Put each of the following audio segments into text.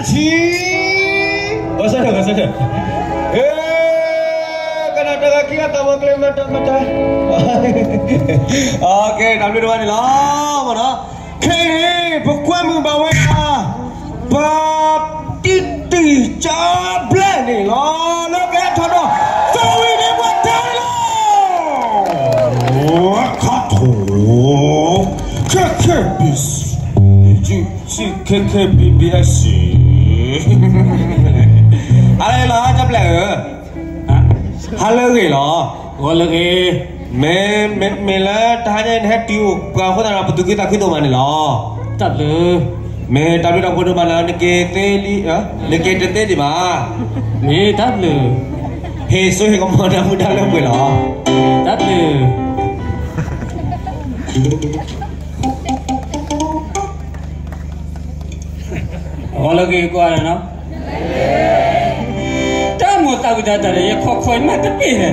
ထံ, ကစၢ်ယွၤ, ကစၢ်ယွၤ, အဲ, ကနၣ်တဂၤခံဂၤသးမၤကျဲမၤတၢ်မၤတၢ်, တၢ်ဘျုးဒိၣ်မးန့ၣ်လီၤ. ခဲအံၤန့ၣ် ပကွဲမုာ်ဘၣ်ဝဲဒၣ် ပှၤတံတံကၠါဘျဲၣ်န့ၣ်လီၤ. လၢကဟဲထီၣ်ဒီး သဝံၤန့ၣ်ပှၤတဲန့ၣ်လီၤ. ခါထိ, ခဲခဲဘံ, ယူၣ်ဆံ ခဲခဲဘံဘံအစံ, ဟါလၢဂ့ၤလီၤ ကၠါဘျဲၣ်ဧၢ, ဟါလၢဂ့ၤလီၤ, ဂီၤလၢဂ့ၤ, မ့ၢ်, မ့ၢ်, မ့ၢ်လၢတဟါညါအံၤနဟဲတုၤအိၣ်ပှၤအဃိသတးဒီး ပသူၣ်ခုသးခုဒိၣ်မးန့ၣ်လီၤ. တၢ်ဘျုး, မ့ၢ်တၢ်ဘျုးတၢ်ဖှိၣ်ဒိၣ်မးလၢနက့ၤသ့လံ, နက့ၤတသ့ဒံးဘၣ်, မ့ၢ်တၢ်ဘျုး, ဟ့ၣ်စိဟ့ၣ်ကမီၤတၢ်မုာ်တၢ်လၢပှဲၤလီၤ. တၢ်ဘျုး ဂီၤလၢဂ့ၤကွၢ်လၢနီၤ, တၢ်မိၣ်သးဝံၣ်တၢ်တၢ်ဒီး ယခီၣ်ခီၣ်ယမၤတဘ့ၣ်ဟဲ,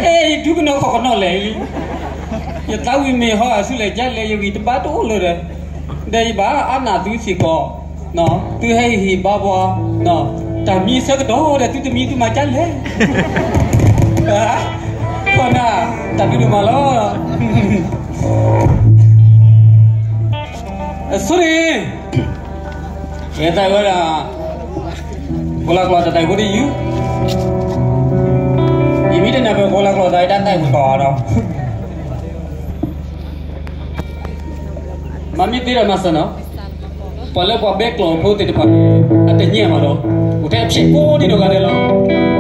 အဲ ယဒုကနီၣ်ခီၣ်ကနီၣ်လဲၣ်လံ, ယသးဝံၣ်မ့ၢ်ဟီအဆူၣ်လဲၣ်ကလဲၣ် ယဂံၢ်တဘါတအိၣ်လၢၤဒီး, ဒီးယဘၣ်အါနၢ်သုစ့ၢ်ကီး, သုဟဲဟ့ၣ်ဘါပှၤ, တၢ်မံအဆၢကတီၢ်ဒီး သုတမံသုမၤကၢ်လဲၣ်, ခီနၤ, တၢ်ဘျုးဒိၣ်မးလီၤ. အဆိန့ၣ် ယသးဝဲဒၣ် ဃိလၢကျီၢ်တၢ်သးဖိတယုၢ်, ယမ့ၢ်တနၢ်ပၢၢ်ဃိလၢကျီၢ်သး ယတၢ်သးဝံၣ်ကီးဒီး, မ့မ့ၢ်သ့ဒီးမၤစၢၤနီၤ, ပှၤလၢပှၤဘဲကျီၢ်ဖိသ့ၣ်တဖၣ်န့ၣ် အတညါဘၣ်ဒီး, အိၣ်ထဲအဖျဲၣ်ကိးဒံးနီၢ်ဂၤဒဲးလီၤ.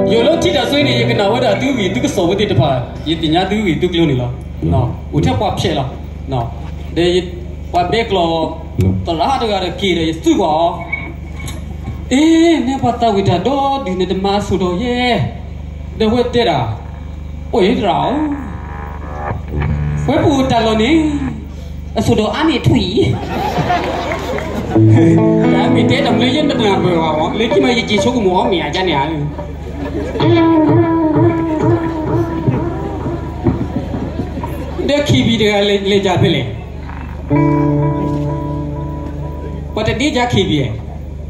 ယိၤလၢထံတၢ်ဆိအံၤန့ၣ် ယကနၣ်ဝဲဒၣ်သုဂံၢ်သုကစီၣ်ဖိသ့ၣ်တဖၣ်, ယသ့ၣ်ညါသုဂံၢ်သုကျိၤန့ၣ်လီၤ. အိၣ်ထဲပှၤဖျဲၣ်လီၤ. ဒီးပှၤဘဲကျီၢ် သရၣ်တဂၤဒီးက့ၤဒီးယသူၣ်ကွၢ်အီၤ, အ့ နဲပှၤသးဝံၣ်တၢ်ဒီဒုၣ်န့ၣ် တမၤအဆိၣ်ဒီးယဲ, ဒီးဝဲတဲဒၣ်, အိၣ်ယသရၣ်ဧၢ, ဝဲပအိၣ်တၢ်လီၢ်န့ၣ် အဆိၣ်ဒီးအါန့ၢ်ထွံၣ်, တၢ်မ့ၢ်တဲတၢ်မနုၤယဲတနၢ်ပၢၢ်ဘၣ်, လၢခံမးယက့ၤဆိကမိၣ်အီၤမ့ၢ်ဧါန့ၣ်ဧါ. ဒီးခံဘံၣ်တဂၤလဲၤကၢ်ဖဲလဲၣ်, ပှၤတဒ့ကၢ်ခံဘံၣ်, အီ ဘ့ၣ်ယၤတသီၣ်,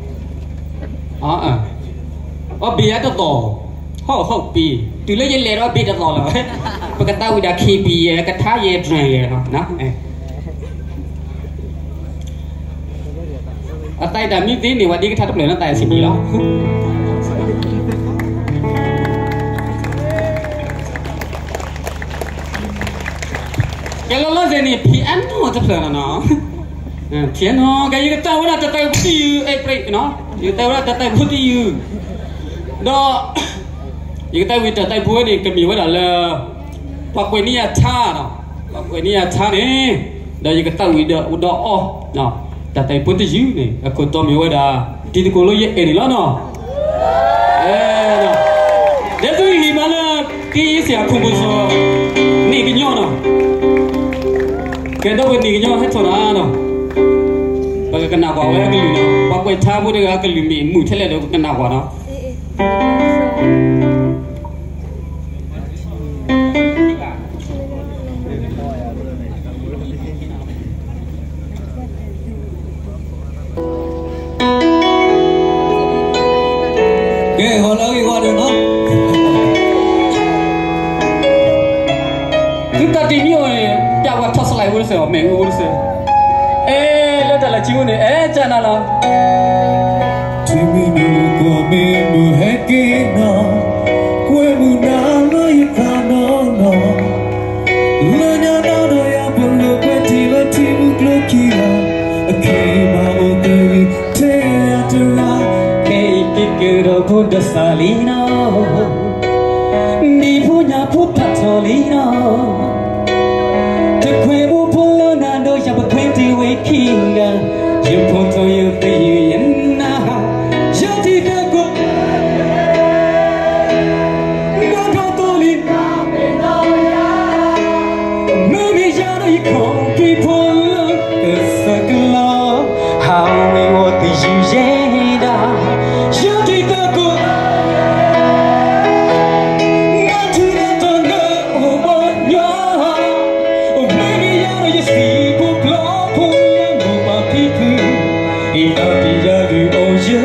ဟီၣ်ဟီၣ်ပ့ၤ, တုၤလၢယလဲၤဒီးဘ့ၣ်တသီၣ်လီၤ. ပကသးဝံၣ်ဒၣ်ခံဘံၣ်ယဲ ကထါယဲ drone ယဲလီၤ. အသးတၢ်မံသ့န့ၣ် ဝဲဒ်ကထါတဖျၢၣ်လၢသးစံးဒံးလီၤ. ကဲလီၤလီၤဆဲးန့ၣ် ဖံးအနီၢ်တဖျၢၣ်လီၤနီၤ. ဖံးအနီၢ် ကဲ ယကသးဝဲဒၣ်တၢ်သးဝံၣ်ဖိတယုၢ် အဲၣ်ပြ့းနီၤ, ယကသးဝဲဒၣ်တၢ်သးဝံၣ်ဖိတယုၢ်, ဒီး ယကသးဝံၣ်တၢ်သးဝံၣ်ဖိန့ၣ် ကမ့ၢ်ဝဲဒၣ်လၢ ပှၤကွဲးန့ၢ်ယၤထါနီၤ, ပှၤကွဲးန့ၢ်ယၤထါန့ၣ်, ဒီးယကသးဝံၣ်ဒီးအိၣ်ဒီးအီၤ, တၢ်သးဝံၣ်ဖိတယုၢ်န့ၣ် အခိၣ်တီမ့ၢ်ဝဲဒၣ် တံၤသကိးလၢယအဲၣ်န့ၣ်လီၤနီၤ. ဒီးသုဟ့ၣ်မးလၢ က့ယ့စ့ၢ်အခိၣ်မုၢ်စီၤ န့ၢ်ကညီနီၤ, ကဲဒီးပန့ၢ်ကညီဟဲထီၣ်နၤနီၤ, ပကကနၣ်ကွၢ်ဝဲအကလုၢ်နီၤ, ပှၤကွဲးထါဖိတဂၤအကလုၢ်မ့ၢ်မုာ်ထဲလဲၣ်ဒီး ပကနၣ်ကွၢ်နီၤ. ကဲ ဂီၤလၢအဂ့ၤဝါဒီးနီၤ, သုတၢ်တံၤမံအိၣ်န့ၣ် ပျဲဝဲထီၣ်စလၢ်ဝဲတစဲး မ့ၣ်အူဝဲတစဲး, အဲ လၢတၢ်လၢဆံးဝဲန့ၣ် အဲ ကနၤလီၤ. ထံမံၤမုၢ်ကီၢ်မံၤမုၢ်ဟဲက့ၤနီၤ, ကွဲမုာ်နၤလၢယသးနီၤနီၤ, လၢညါနီၤဒီးယၤပလၢကွဲထံလၢထံမုၢ်ကျိခံဂၤ, အခဲအံၤဘၣ်အိၣ်သဂံၢ်ထဲယၤတဂၤ, ခဲအံၤက့ၤကဒီးဖိဒီးစးလံနီၤ, ဒ်ဖိညါဖိဖးထီၣ်လံနီၤ. တခွဲးဘိဖိလၢနၤဒီးယၤပခွဲးတ့ၢ်ဝဲခံဂၤ, ယဖိထီၣ်ယသ့ယနၤ, ယဒုၣ်ဒါကိး မၤဒီးသိလံ, မ့ၢ်မ့ၢ်ယၤဒီးယခီၣ်က့ၤဖိလၢကစၢ်ကလီၤ, ဟးဝ့ၤဝီၤသယုၢ်ယဲဒၣ်, ယဒုၣ်ဒါကိး မၤထူၣ်နၤတီၤလၢအိၣ်ဘီညီ, မ့ၢ်မ့ၢ်ယၤဒီးယစံးဖိကျီဖိလၢမိၢ်ပၢ်ဖံဖု, အံၤအီၤတယၤဒုးအိၣ်ယဲ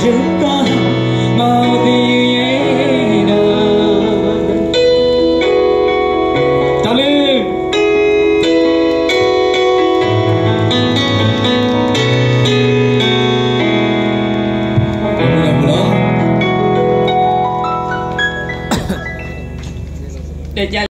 ယသးမၤသယုၢ်ယဲဒၣ်, တၢ်လၢ တ